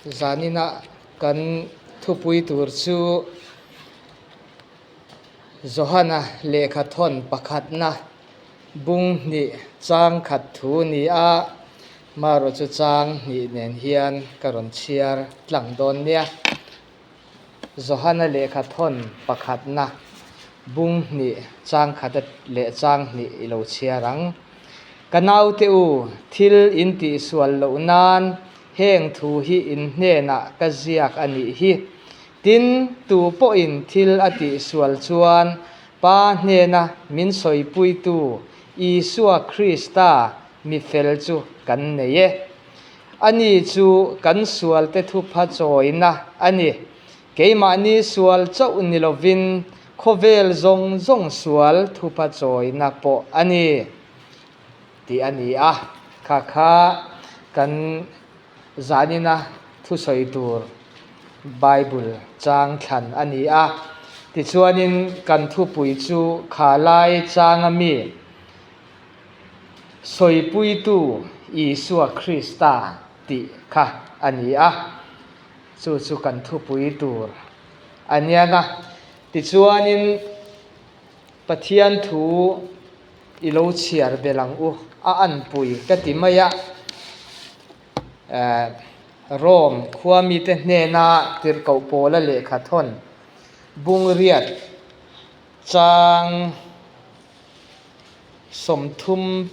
Zanina kan thupui tur chu Johana lehkha thawn pakhatna bung hnih chang khat thu ni a, marawh chu chang hnih nen hian ka rawn chhiar tlang dawn nia. Johana lehkha thawn pakhatna bung hnih chang khat leh chang hnih i lo chhiar ang. Ka naute u, thil in tihsual loh nan heng thu hi in hnenah ka ziak a nih hi. Tin, tu pawhin thil a tihsual chuan Pa hnena min sawipuitu Isua Krista mi fel chu kan nei e. Ani chu kan sualte thupha chawina a ni. Keimahni sual chauh ni lovin khawvel zawng zawng sual thupha chawina pawh a ni tih a ni a. Kha kha kan zanina thusawi tur Bible chang thlan a ni a. Tichuanin kan thupui chu kha lai changa mi. Sawipuitu Isua Krista tih kha a ni a, chu chu kan thupui tur a niang a. Tichuanin Pathian thu i lo chhiar belh ang u, a anpui ka ti mai a. Rome khua mite hnena tirhkoh pawla lehkha thawn bungriat chang. 33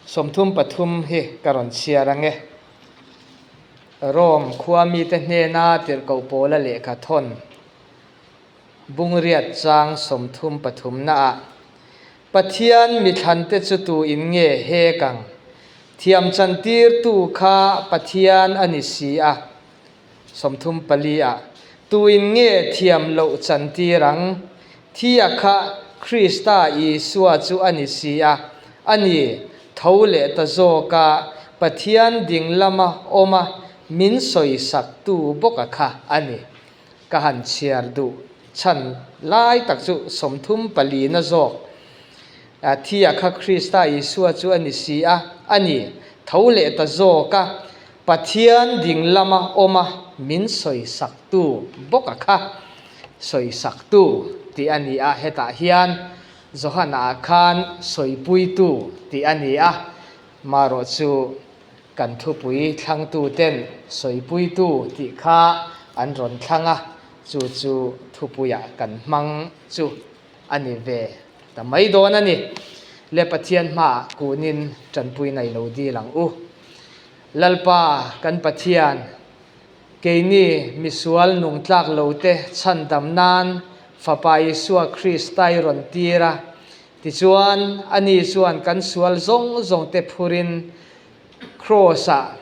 33 hi ka rawn chhiar ang e. Rome khua mite hnena tirhkoh pawla lehkha thawn bungriat chang 33 naah Pathian mithlante chu tu in nge hek ang? Thiam chantirtu kha Pathian a ni si a. 34 ah, Tuin nge thiam loh chantir ang? Thia kha Krista Isua chu a ni si a, a ni, tho leh ta zawk a, Pathian ding lama awm a min sawisaktu bawka kha a ni. Ka han chhiar duh chhan lai tak chu 34 na zawk. Thia kha Krista Isua chu a ni si a, a ni, tho leh ta zawk a, Pathian ding lama awm a min sawisaktu bawk a kha sawisaktu tih a ni a, hetah hian Johana-ah khan sawipuitu tih a ni a, marawh chu kan thupui thlangtuten sawipuitu tih kha an rawn thlang a, chu chu thupuiah kan hmang chu a ni ve ta mai dawn a ni. Le Pathian hmaah kunin tanpui nei lo dil ang u. Lalpa kan Pathian, keini misual nung tlak lo te chhandam nan Fapa Isua Krista i rawn tir a, tichuan ani chuan kan sual zawng zawng te phurin Kraws-ah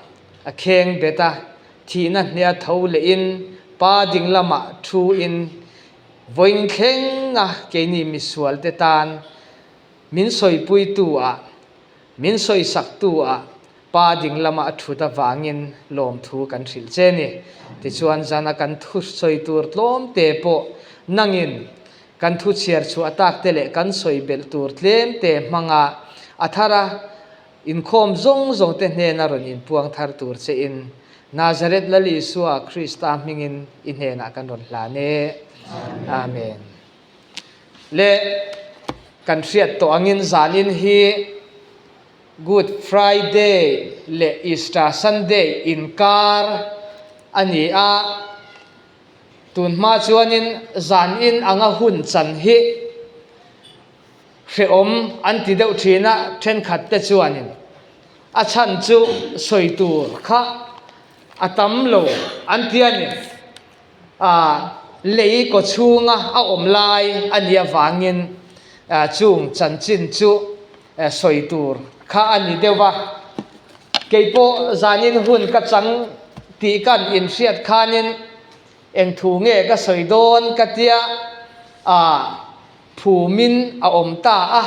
a kheng bet a, thihna hneh a tho lehin Pa ding lamah thu in vawiin thlenga keini misual te tan min sawipuitu ah Min sawisaktu ah pa ding lama a thut avangin lawmthu kan hrilh che ni. Tichuan zana kan thu sawi tur tlawm te pawh nangin kan thu chhiar chhuah tak te leh kan sawi belh tur tlem te hmanga a thara inkhawm zawng zawng te hnena rawn inpuang thar tur che in Nazareth Lal Isua Krista hmingin i hnenah kan rawn hlan e. Amen. Le kan hriat tawh angin zanin hi Good Friday leh Easter Sunday inkar a ni a, tun hma chuanin zanin anga hun chan hi hrehawm an ti deuh thin a, thenkhat te chuanin a chhan chu sawi tur kha a tam lo an ti a ni. A lei kaw chhunga a awm lai a nih avangin chung chanchin chu sawi tur kha a ni deuh va. Kei pawh zanin hun ka chang tih kan inhriat khanin eng thu nge ka sawi dawn ka tia a phumin a awm ta a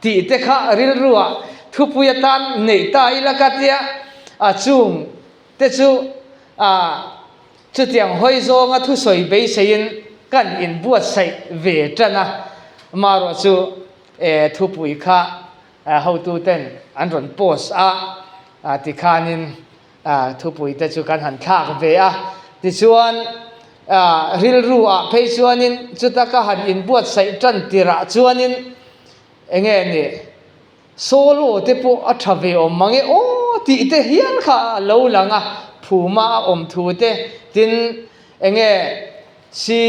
tih te kha rilruah thupui atan neih ta ila ka tia a chung te chu a Chutiang hawi zawnga thusawi beiseiin kan inbuatsaih ve tan a, amaherawh chu thupui kha hotuten an rawn post a, tikhanin thupui te chu kan han thlak ve a. Tichuan rilru ah phei chuanin chuta ka han inbuatsaih tan tirah chuanin enge ni solo te pawh a tha ve awm mang e aw tih te hial kha a lo lang a, phuma a awm thu te tin enge si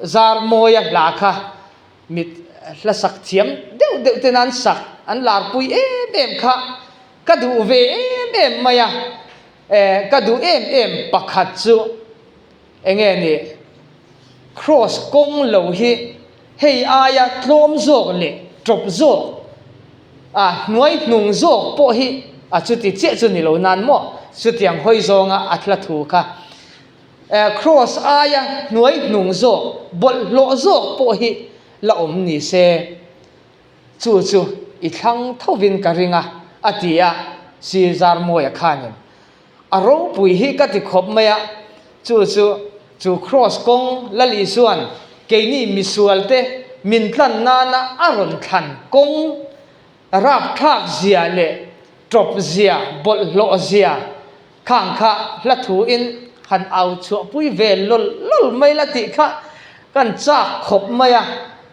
zar mawia hla kha mit hla sak thiam deuh deuh ten an sak an larpui em em kha ka duh ve em em mai a, eh ka duh em em pakhat chu enge ni cross kawng lo hi hei aia tlawm zawk leh tawp zawk a hnuai hnung zawk pawh hi a chuti chiah chu ni lo nan maw chutiang hawi zawnga a hla thu kha. Kraws aia hnuai hnung zawk, bawlhhlawh zawk pawh hi la awm ni se, chu chu i thlang thovin ka ring a, a ti a, Sir Zarmawia khanin a ropui hi ka ti khawp mai a, chu chu chu kraws kawng Lal Isuan keini misualte min tlan nana a rawn thlan kawng rapthlak zia leh tawp zia, bawlhhlawh zia Khang kha hla thu in han au chhuah pui ve lawl lawl mai la tih kha kan chak khawp mai a,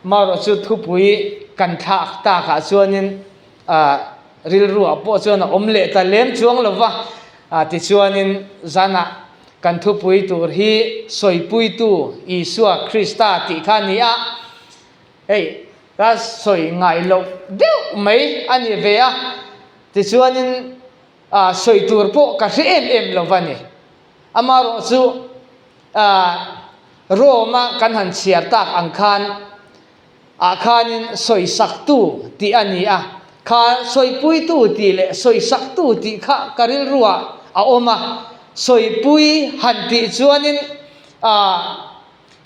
marawh chu thupui kan thlak tak ah chuanin ah rilru ah pawh chuan a awm leh ta lem chuang lo va, ah tichuanin zanah kan thupui tur hi sawipuitu Isua Krista tih kha a ni a, hei ka sawi ngai loh deuh mai a ni ve a, tichuanin Ah sawi tur pawh ka hre em em lo va ni. Amaherawh chu ah Rome-a kan han chhiar tak ang khan ah khanin sawisaktu tih a ni a, kha sawipuitu tih leh sawisaktu tih kha ka rilruah a awm a, sawipui han tih chuanin ah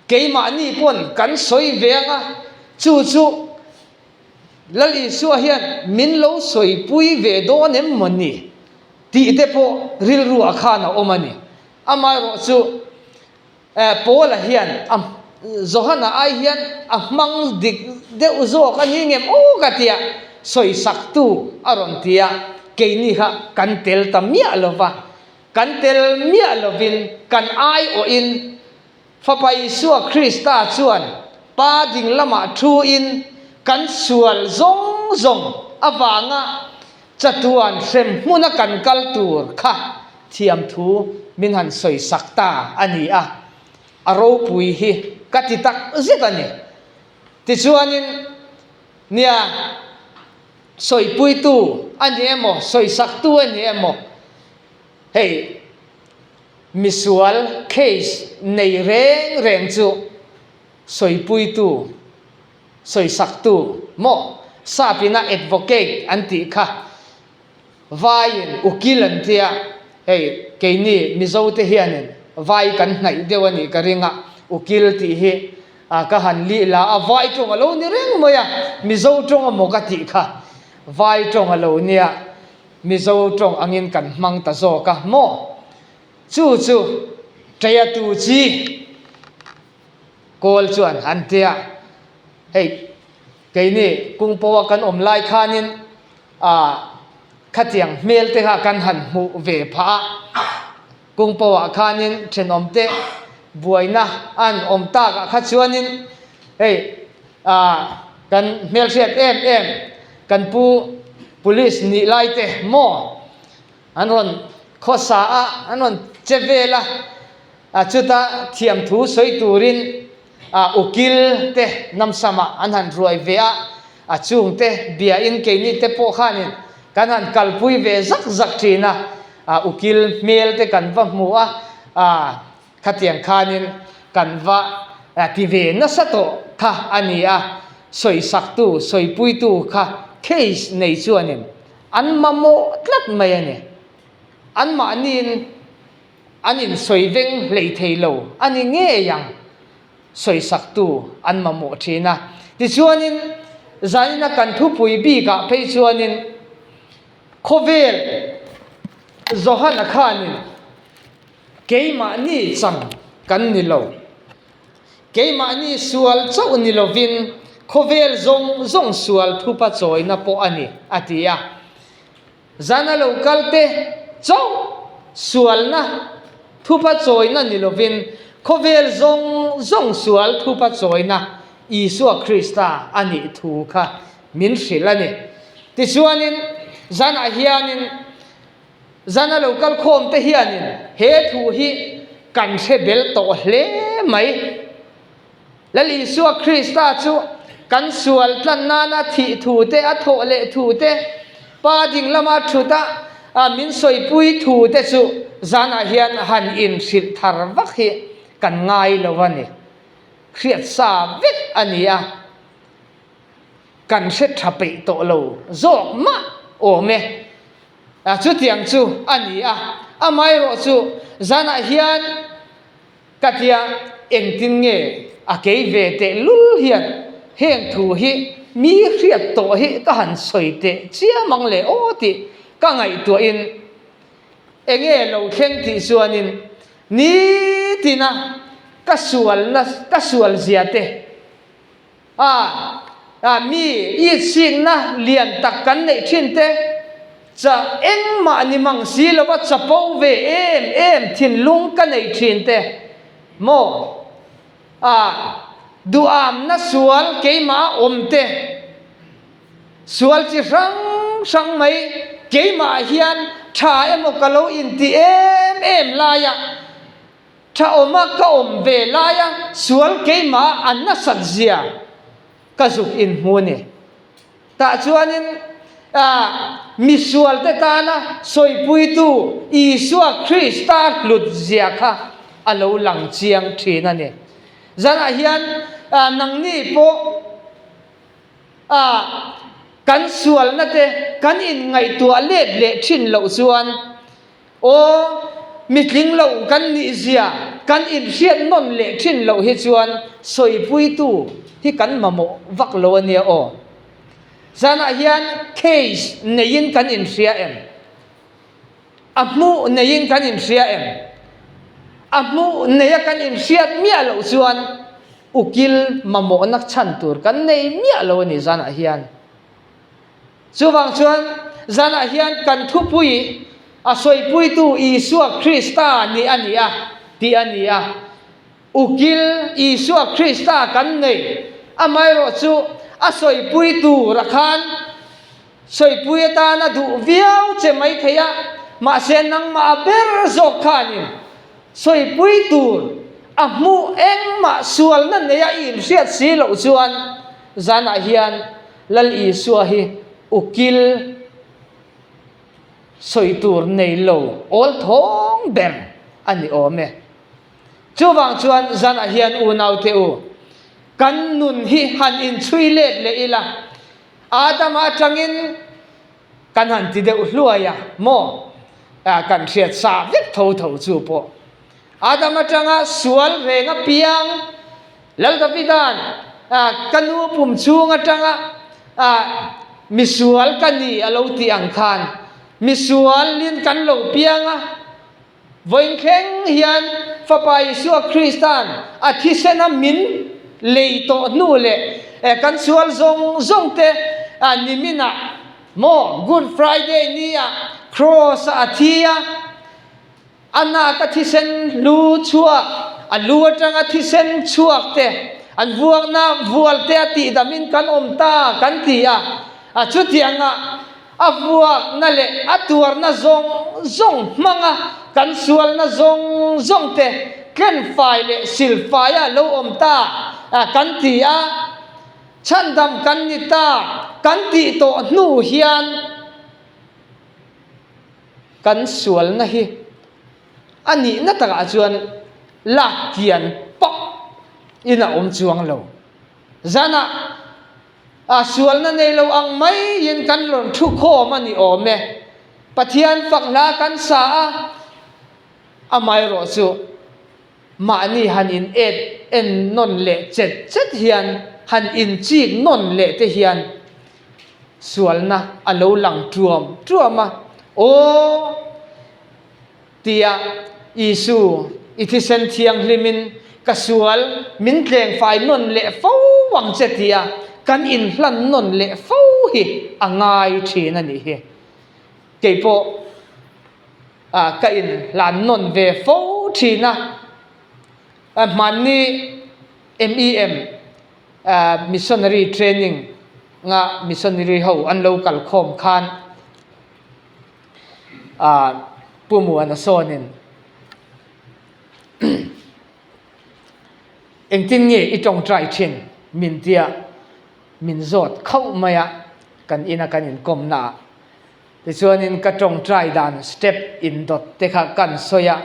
keimahni pawn kan sawi ve ang a, chu chu Lal Isua hian min lo sawipui ve dawn em maw ni tih te pawh rilruah khan a awm a ni. Amaherawh chu Paula hian a Johana ai hian a hmang dik deuh zawk a ni ngem aw ka tia sawisaktu a rawn ti a, keini kha kan tel ta miah lo va, kan tel miah lovin kan aiawhin Fapa Isua Krista chuan Pa ding lamah thuin kan sual zawng zawng avanga chatuan hrem hmuna kan kal tur kha thiamthu min han sawisak ta a ni a, a ropui hi ka ti tak zet a ni. Tichuanin, nia, sawipuitu a ni emaw, sawisaktu a ni emaw, hei, Misual case nei reng reng chu sawipuitu, sawisaktu maw sapina advocate an tih kha vaiin ukil an tia, hei keini Mizo te hianin vai kan hnaih deuh a nih ka ring a, ukil tih hi ka han lih la a, vai tawng a lo ni reng mai a, Mizo tawng amaw ka tih kha vai tawng a lo nia. Mizo tawng angin kan hmang ta zawk a maw? Chu chu Ṭeiatu chi kawl chuan an ti a, hei keini kungpawa kan awm lai khanin ah khatiang hmel te kha kan han hmuh ve phah a, kungpawa khanin thenawmte buaina an awm takah kha chuanin hei ah kan hmelhriat em em kan pu police nih lai te maw an rawn khawsa a an rawn che vel a ah chuta thiamthu sawi turin ah ukil te namsam ah an han ruai ve a a chung te bia in keini te pawh khanin kan han kalpui ve zak zak thin a ah ukil hmel te kan va hmu a ah Khatiang khanin kan va ti ve nasa tawh kha a ni a, sawisaktu, sawipuitu kha case nei chuanin an mamawh tlat mai a ni. Anmahniin an insawi veng hlei thei lo a ni ngei ang, sawisaktu an mamawh thin a. Tichuanin zaina kan thupui bikah phei chuanin khawvel Johana khanin, Keimahni chang kan ni lo. Keimahni sual chauh ni lovin Khawvel zawng zawng sual thupa chawina pawh a ni, a ti a. Zana lo kalte chauh sualna thupa chawina ni lovin khawvel zawng zawng sual thupa chawina Isua Krista a nih thu kha min hrilh a ni. Tichuanin zanah hianin zana lo kal khawmte hianin he thu hi kan hre bel tawh hle mai. Lal Isua Krista chu kan sual tlan nana thih thu te, a thawh leh thu te, Pa ding lama thut a min sawipui thu te chu zanah hian han inhrilh thar vak hi kan ngai lo a ni. Hriat sa vek a ni a, kan hre tha peih tawh lo zawk mah awm e. Chutiang chu a ni a, amaherawh chu zanah hian Ka tia, engtin nge a kei ve teh lul hian heng thu hi mi hriat tawh hi ka han sawi teh chiam ang le aw tih ka ngaihtuahin enge lo thleng tih chuanin nitina ka sualna ka sualzia te A, a, mi itsikna lian tak kan neih thin te, cha engmah ni mang si lova chapo ve em em thinlung ka nei thin te, maw? A, duhamna sual keimah a awm te, sual chi hrang hrang mai keimah hian tha emaw ka lo inti em em laia, Tha awma ka awm ve laia sual keimah a nasat zia ka zuk inhmu a ni. Tah chuanin misualte tana sawipuitu Isua Krista hlut zia kha a lo lang chiang thin a ni. Zanah hian nangni pawh kan sualna te kan inngaihtuah let leh thin loh chuan Aw, mitling lo kan nih zia kan inhriat nawn leh thin loh hi chuan sawipuitu hi kan mamawh vak lo a nia aw. Zanah hian case neiin kan inhria em? A hmuh neiin kan inhria em? A hmuh neia kan inhriat miah loh chuan ukil mamawhna chhan tur kan nei miah lo a ni zanah hian. Chuvang chuan zanah hian kan thupui a sawipuitu Isua Krista nih a ni a tih a ni a. Ukil Isua Krista kan nei, amaherawh chu a sawipui tura khan sawipui atan a duh viau che mai thei a, mahse nangmah a ber zawk khanin sawipui tur a hmuh engmah sualna neia i inhriat si loh chuan zanah hian Lal Isua hi ukil sawi tur nei lo awl thawng ber a ni awm e. Chuvang chuan zanah hian unaute u, kan nun hi han inchhui let leh ila, Adama atangin kan han ti deuh hluai a maw? Kan hriat sa vek tho tho chu pawh. Adam atanga sual reng apiang Lal Davida'n ka nu pum chhung atanga misual ka ni a lo tih ang khan misualin kan lo piang a, vawiin thleng hian Fapa Isua Krista'n a thisena min lei tawh hnu leh kan sual zawng zawng te niminah maw Good Friday nia Kraws-a a thi a, A nak a thisen lu chhuak, a lu atanga thisen chhuak te, an vuakna vual te a tihdamin kan awm ta kan ti a, a chutianga a vuakna leh a tuarna zawng zawng hmanga kan sualna zawng zawng te tlenfai leh silfaia lo awm ta kan ti a, chhandam kan ni ta kan tih tawh hnu hian, Kan sualna hi a nihna takah chuan lak kian pawh in a awm chuang lo. Zanah a sualna nei lo ang maiin kan rawn thu khawm a ni awm e. Pathian fak hla kan sa a, amaherawh chu Mahni han in et en nawn leh chet chet hian, han in chik nawn leh te hian sualna a lo lang tuam tuam a, Aw! tia Isu i thisen thianghlimin ka sual min tlengfai nawn leh fo ang che tia. kan inhlan nawn leh fo hi a ngai thin a nih hi. Kei pawh ka inhlan nawn ve fo thin a, hmanni MEM missionary training nga missionary ho an lo kal khawm khan Pu Muana sawnin Engtin nge i tawngtai thin min tia min zawt khauh mai a, kan ina kan inkawmna ah. Tichuanin ka tawngtai dan step indawt te kha kan sawi a,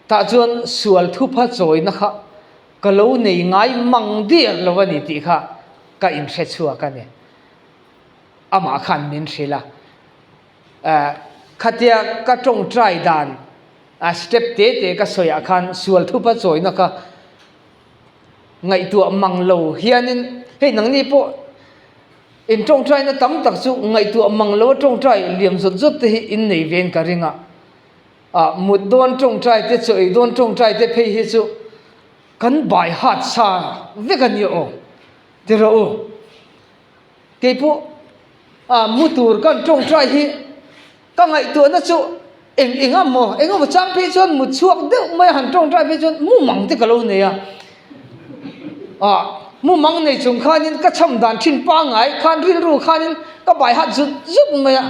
tah chuan sual thupha chawina kha ka lo nei ngai mang diar lo a ni tih kha ka inhre chhuak a ni. Amah khan min hrilh a, khatia ka tawngtai dan A step te te ka sawi ah khan sual thupa chawina kha ngaihtuah mang lo hianin hei nangni pawh in tawngtaina tam tak chu ngaihtuah mang lo a tawngtai liam zawt zawt te hi in nei ve in ka ring a, ah mut dawn tawngtai te chaw ei dawn tawngtai te phei hi chu kan bai hat sa vek a nia aw ti rawh u. Keipawh ah mu tur kan tawngtai hi Ka ngaihtuahna chu eng eng a maw, eng emaw chang phei chuan mut chhuak deuh mai a han tawngtai phei chuan mumang te ka lo nei a. Ah, mumang nei chung khanin ka cham dan thin pangngai khan rilru khanin ka bai hat zut zut mai a.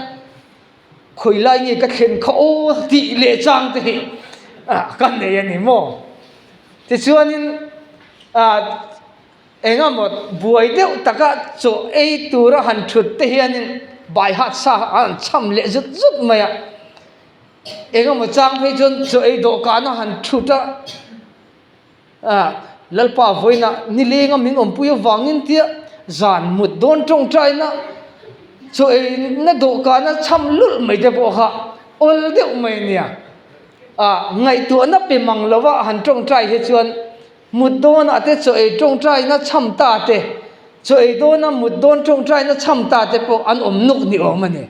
Khawi lai nge ka thlen kha aw tih leh chang te hi ka nei a ni maw. Tichuanin ah. Engemaw buai deuh taka chaw ei tura han thut te hianin baihat sa a han cham leh zut zut mai a. Engemaw chang phei chuan chaw ei dawhkana han thut a, ah Lalpa vawiinah nilenga min awmpui avangin tia zan mut dawn tawngtaina chaw eina dawhkana cham lulh mai te pawh kha awl deuh mai a nia. Ah ngaihtuahna pe mang lova han tawngtai hi chuan Mut dawnah te chaw ei tawngtaina chham ta te, chaw ei dawna mut dawn tawngtaina chham ta te pawh an awm nuk ni awm a ni.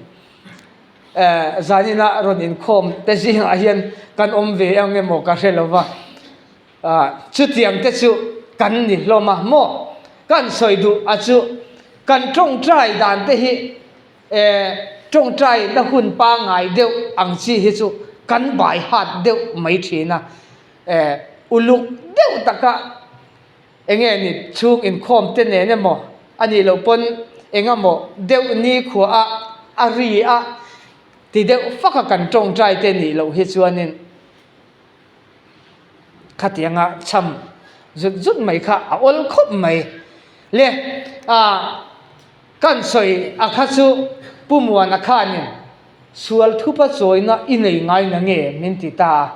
Eh, zanina rawn inkhawm te zingah hian kan awm ve ang emaw ka hre lo va, ah, chutiang te chu kan ni hlawm a maw? Kan sawi duh a chu kan tawngtai dan te hi eh, tawngtai na hun pangngai deuh ang chi hi chu kan bai hat deuh mai thin a. Eh, uluk deuh taka eng nge ni chhung inkhawm te nen emaw a nih loh pawn eng emaw deuh nikhua a a ri a ti deuh fak a kan tawngtai te nih loh hi chuanin khatianga cham zut zut mai kha a awl khawp mai le. Ah, kan sawi a kha chu Pu Muana khanin Sual thupa chawina i nei ngai na nge min ti ta a.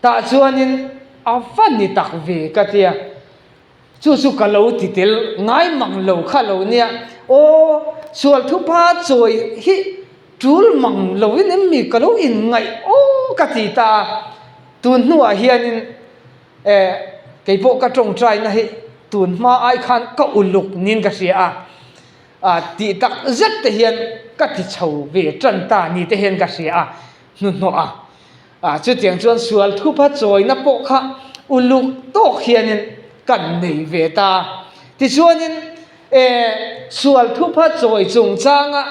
Tah chuanin a va ni tak ve ka tia. Chu chu ka lo ti tel ngai mang lo kha lo nia. Aw, sual thupa chawi hi tul mang loin em mi ka lo inngaih aw ka ti ta a. Tun hnuah hianin eh keipawh ka tawngtaina hi tun hma ai khan ka uluk niin ka hria a. Ah tih tak zet te hian ka ti chho ve tan ta ni te hian ka hria a, hnuhnawh a. Ah chutiang chuan sual thupa chawina pawh kha uluk tawk hianin kan nei ve ta. Tichuanin eh sual thupa chawi chungchanga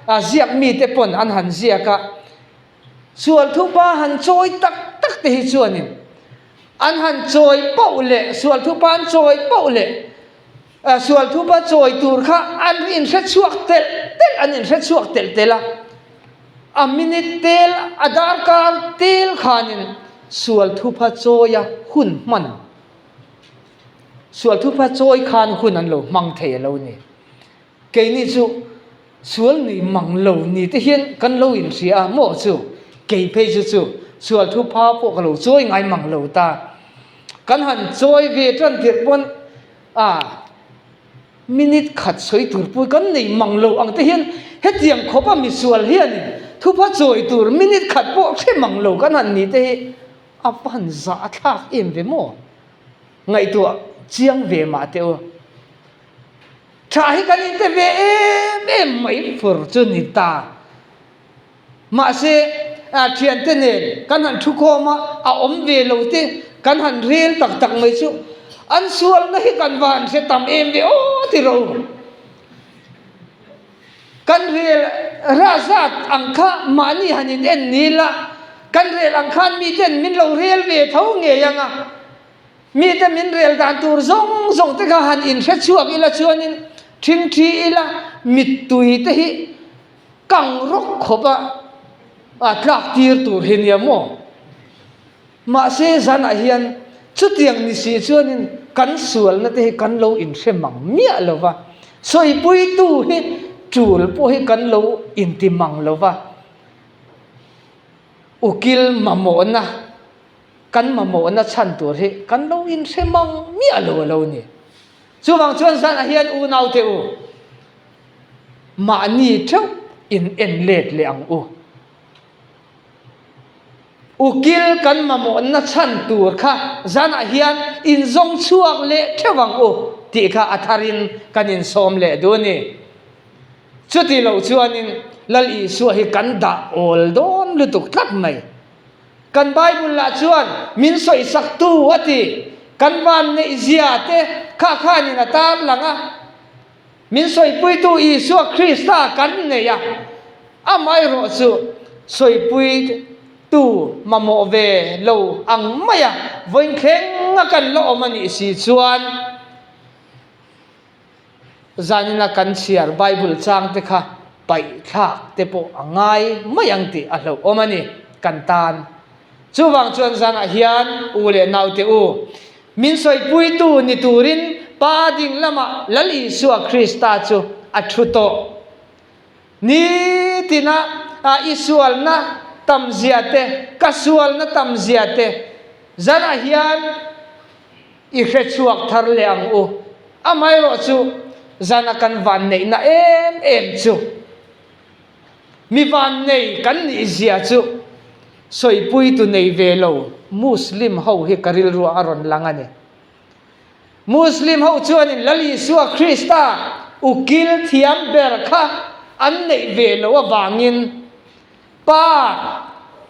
ah ziak mite pawn an han ziak a, sual thupa han chawi tak tak te hi chuanin an han chawi poh leh sual thupa an chawi poh leh Sual thupa chawi tur kha an inhre chhuak telh telh, an inhre chhuak telh telh a. A minute tel, a darkar tel khanin sual thupa chawia hun hman, sual thupa chawi khan hun an lo hmang thei a lo ni. Keini chu sual nui mang lo ni te hian kan lo inhria a, maw chu kei phei chu chu sual thupa pawh ka lo chawi ngai mang lo ta. Kan han chawi ve tan tirh pawn A, minute khat sawi tur pawh kan nei mang lo ang te hian hetiang khawpa misual hianin thupha chawi tur minute khat pawh hre mang lo kan han ni te hi a va han zah thlak em ve maw? Ngaihtuah chiang ve mah teh u. Tha hi kan inte ve em em mai fur chu ni ta. Mahse, thiante nen kan han thukhawm a, a awm ve lo te kan han rel tak tak mai chu an sualna hi kan va han hre tam em ve aw ti rawh u. Kan rel rah zat ang kha mahni han in en ni la, kan rel ang khan miten min lo rel ve tho ngei ang a, mite min rel dan tur zawng zawng te kha han in hre chhuak ila chuanin ṭhingṭhi ila mittui te hi kang rawk khawp a a tlak tir tur hi nia maw? Mahse zanah hian chutiang ni si chuanin kan sualna te hi kan lo inhre mang miah lo va, sawipuitu hi tul pawh hi kan lo inti mang lo va, ukil mamawhna kan mamawhna chhan tur hi kan lo inhre mang miah lo a lo ni. Chuvang chuan zanah hian unaute u, mahni theuh in en let leh ang u. Ukil kan mamawhna chhan tur kha zanah hian inzawng chhuak leh theuh ang u tih kha a tharin kan insawm leh duh a ni. Chuti loh chuanin Lal Isua hi kan dah awl dawn lutuk tlat mai. Kan Bible lah chuan min sawisaktu a ti. Kan vanneih zia te kha khanin a tarlang a. Min sawipuitu Isua Krista kan nei a, amaherawh chu sawipuitu mamawh ve lo ang maia vawinkhleng a kan la awm a nih si chuan zanina kan chhiar Bible changte kha paihthlak te pawh a ngai mai ang tih a hlauhawm a ni kan tan. Chuvang chuan zanah hian u leh naute u, min sawipuitu ni turin Pa ding lamah Lal Isua Krista chu a thu tawh. Nitina i sualna tamzia te, ka sualna tamzia te zanah hian i hrechhuak thar leh ang u. Amaherawh chu zana kan vanneihna em em chu. Mi vannei kan nih zia chu sawipuitu nei ve lo Muslim ho hi ka rilruah a rawn lang a ni. Muslim ho chuanin Lal Isua Krista ukil thiam ber kha an neih ve loh avangin Pa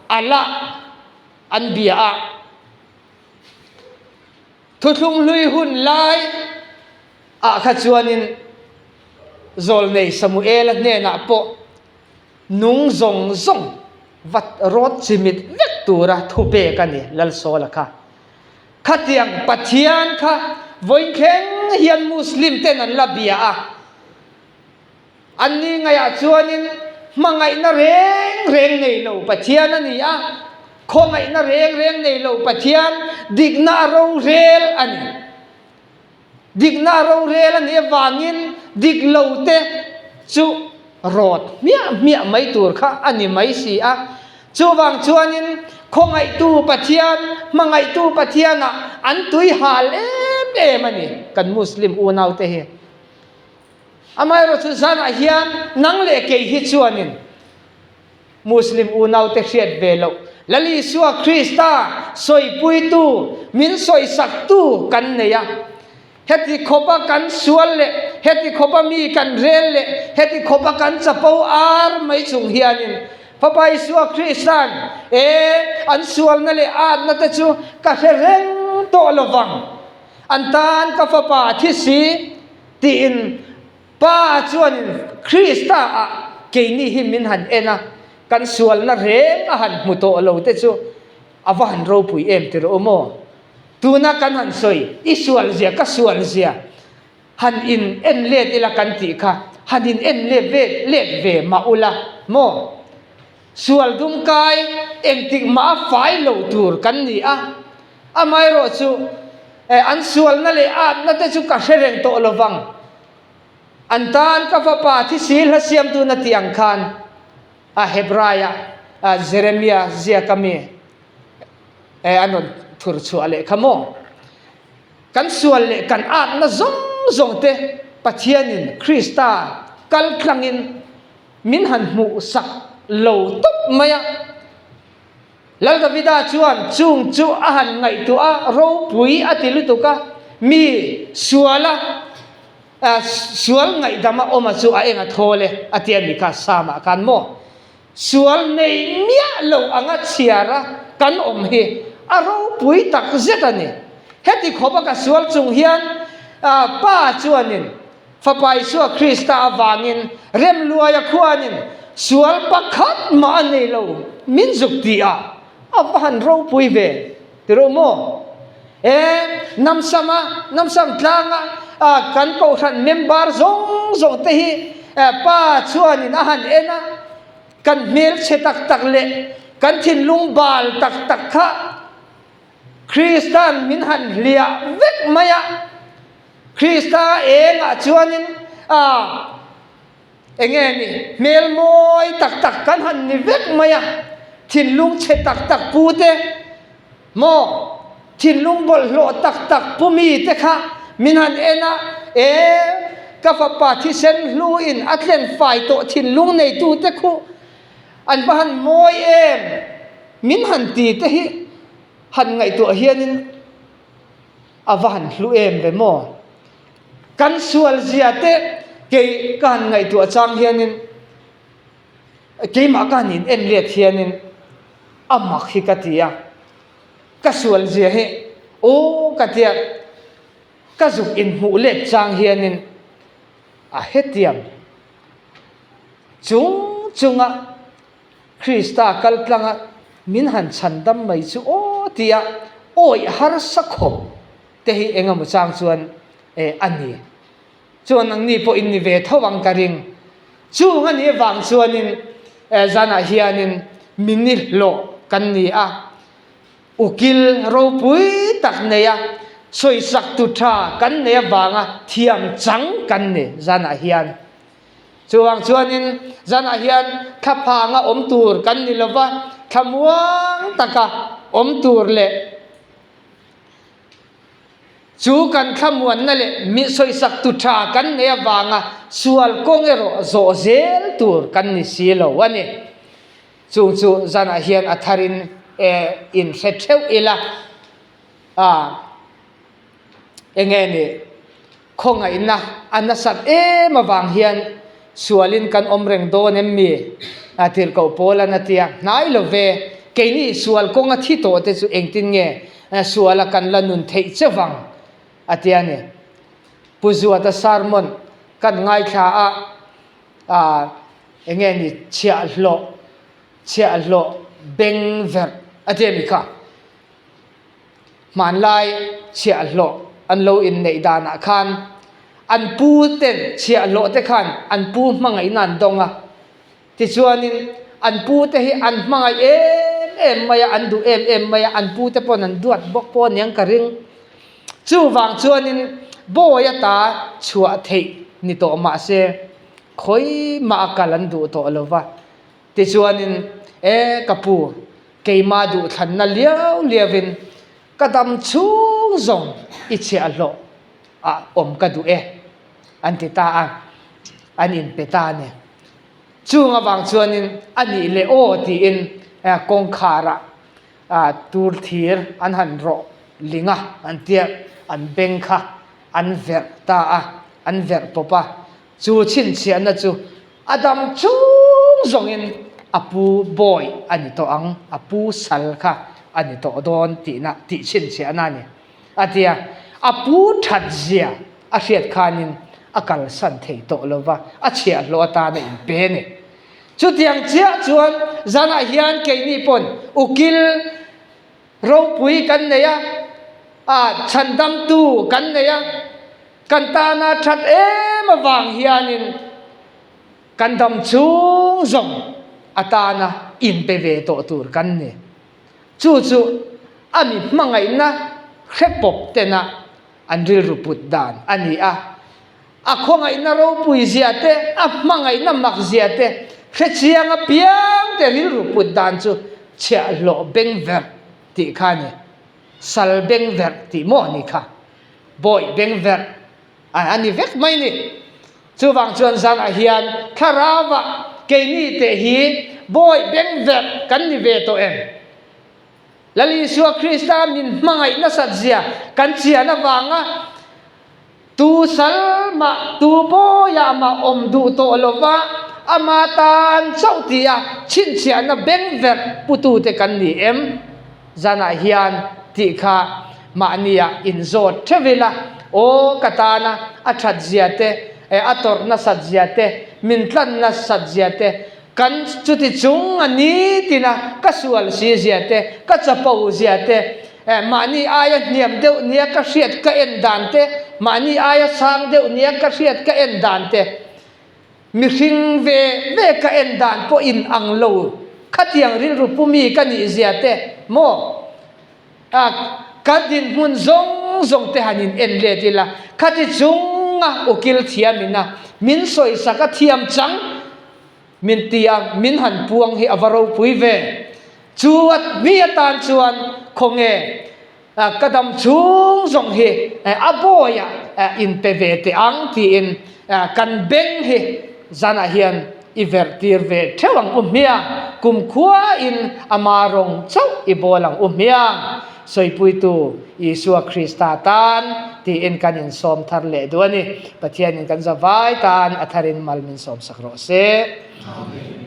Allah an bia a. Thuthlung hlui hun lai ah kha chuanin Zawlnei Samuela hnenah pawh nung zawng zawng va rawt chimit vek tura thupek a ni Lalsawla kha. Khatiang Pathian kha vawinthleng hian Muslim ten an la bia a. Anni ngaihah chuanin hmangaihna reng reng nei lo Pathian a ni a, khawngaihna reng reng nei lo Pathian, dikna a rorel a ni. Dikna a rorel a nih avangin dik lo te chu rawt hmiah hmiah mai tur kha a ni mai si a. Chuvang chuanin khawngaihtu Pathian, hmangaihtu Pathianah an tui hal em em a ni kan Muslim unaute hi. Amaherawhchu zanah hian nang leh kei hi chuanin Muslim unaute hriat ve loh Lal Isua Krista sawipuitu, min sawisaktu kan nei a. Heti khawpa kan sual leh heti khawpa mi kan rel leh heti khawpa kan chapo ar mai chung hianin Fapa Isua Krista'n e an sualna leh atna te chu ka hre reng tawh lovang. An tan ka fapa a thi si. Tiin Pa chuanin Krista ah keini hi min han en a, kan sualna reng a han hmu tawh lo te chu a va han ropui em ti rawh u maw? Tuna kan han sawi, i sual zia ka sual zia han in en let ila kan tih kha han in en let ve let ve mah ula maw? Sual dum kai engtik mah a fai lo tur kan ni a, amaherawh chu an sualna leh atna te chu ka hre reng tawh lo vang. An tan ka fapa thisil hla siamtu na tih ang khan a Hebraia Jeremia ziaka mi an rawn thur chhuah leh kha maw? Kan sual leh kan atna zawng zawng te Pathianin Krista kal tlangin Min han hmuh sak lo tawp mai a. Lal Davida chuan chung chu a han ngaihtuah a, ropui a ti lutuk a, mi suala sual ngaihdama awma chu a eng a thawl e a ti a ni kha Psalm-ah khan maw? Sual nei miah lo anga chhiara kan awm hi a ropui tak zet a ni. Heti khawpa ka sual chung hian Pa chuanin. Fapa Isua Krista avangin Remluaia khuanin sual pakhat mah a nei lo min zuk ti a, a va han ropui ve ti rawh maw? E, Namsama, Namsam tlanga a kan kohhran member zawng zawng te hi pa chuanin a han en a, kan hmelchhe tak tak leh kan thinlung bal tak tak kha Krista'n min han hliah vek mai a, Krista engah chuanin a eng nge ni hmel mawi tak tak kan han ni vek mai a, thinlung chhe tak tak pu te maw thinlung bawlhhlawh tak tak pu mi te kha min han en a, e ka fapa thisen hluin a tlen fai tawh thinlung neitu te khuh An va han mawi em? Min han ti te hi han ngaihtuah hianin a va han hlu em ve maw? Kan sual zia te kei ka han ngaihtuah chang hianin keimah ka han in en let hianin a mak hi ka ti a, ka sual zia hi aw ka tia ka zuk inhmuh let chang hianin a hetiang. Chung chunga Krista kal tlanga min han chhan dam mai chu aw tia awih harsa khawp te hi eng emaw chang chuan eh a ni. Chuan nangni pawh in ni ve tho ang ka ring. Chung a nih avang chuanin eh zanah hianin min ni hlawh kan ni a, ukil ropui tak neia sawisak tu tha kan nei avanga thiam chang kan ni zanah hian. Chuvang chuanin zanah hian thlaphanga awm tur kan ni lova, thlamuang taka awm tur leh chu kan thlamuanna leh mi sawisak tu tha kan nei avanga sual kawng erawh zawh zel tur kan ni si lo a ni. Chung chu zanah hian a tharin inhre theuh ila a enge ni? Khawngaihna a nasat em avang hian sualin kan awm reng dawn em mi? A tirhkoh Paula'n a ti a, Hnai lo ve, keini sual kawnga thi tawh te chu engtin nge suala kan la nun theih che vang? a ti a ni. Pu Zuata sermon kan ngaithla a, a enge ni chhiahhlawh, chhiahhlawh beng verh a ti a ni kha. Hmanlai chhiahhlawh an lo inneih danah khan an pu ten chhiahhlawh te khan an pu hmangaihna an dawng a, tichuanin an pu te hi an hmangaih em em mai a, an duh em em mai a, an pu te pawn an duat bawk pawh aniang ka ring. Chuvang chuanin bawi ata chhuah theih ni tawh mahse khawi mah a kal an duh tawh lo va, tichuanin e ka pu, Keimah duhthlanna liau liauin ka dam chhung zawng i chhiahhlawh ah awm ka duh e, an ti ta a, an inpe ta a ni. Chung avang chuanin a nih leh aw tiin kawngkharah tur thir an han rawh ling a, an tia an beng kha an verh ta a, an verh pawp a. Chu chhinchhiahna chu a dam chung zawngin a pu bawi a ni tawh ang, a pu sal kha a ni tawh dawn tihna tih chhinchhiahna a ni. A ti a, a pu that zia a hriat khanin a kalsan thei tawh lo va, a chhiahhlawh atana inpe a ni. Chutiang chiah chuan zanah hian keini pawn ukil ropui kan nei a, a chhandamtu kan nei a, Kan tana that em avang hianin kan dam chhung zawng atana inpe ve tawh tur kan ni. Chu chu a mi hmangaihna hre pawp tena an rilru put dan a ni a. A khawngaihna ropui zia te, a hmangaihna mak zia te hre chiang apiang te rilru put dan chu chhiahhlawh beng verh tih kha a ni. Sal beng verh tih maw a ni kha? Bawih beng verh a ni vek mai ni. Chuvang chuan zanah hian thlarauah keini teh hi bawih beng verh kan ni ve tawh em? Lal Isua Krista min hmangaih nasat zia kan chian avanga Tu sal mah, tu bawiah mah awm duh tawh lova ama tan chauh tia chhinchhiahna bengverh putute kan ni em? Zanah hian tih kha mahnia inzawt theuh ila, aw ka tana a that zia te, A tawrh nasat zia te, min tlan nasat zia te, kan chuti chung a nitina ka sual si zia te, ka chapo zia te, mahni aia hniam deuh nia ka hriat ka en dan te, mahni aia sang deuh nia ka hriat ka en dan te, mihring ve ve ka en dan pawh in ang lo khatiang rilru pu mi ka nih zia te maw? A, kan dinhmun zawng zawng te han in en let ila, khati chunga ukil thiam ina min sawisak a thiam chang min ti a, min han puang hi a va ropui ve. Chu a mi atan chuan khawnge ka dam chhung zawng hi a bawiah in pe ve teh ang tiin kan beng hi zanah hian I verh tir ve theuh ang u hmiang, kumkhua in ama rawng chauh i bawl ang u hmiang, sawipuitu Isua Krista tan tiin kan insawm thar leh duh a ni. Pathianin kan zavai tan a tharin mal min sawmsak rawh se. Amen.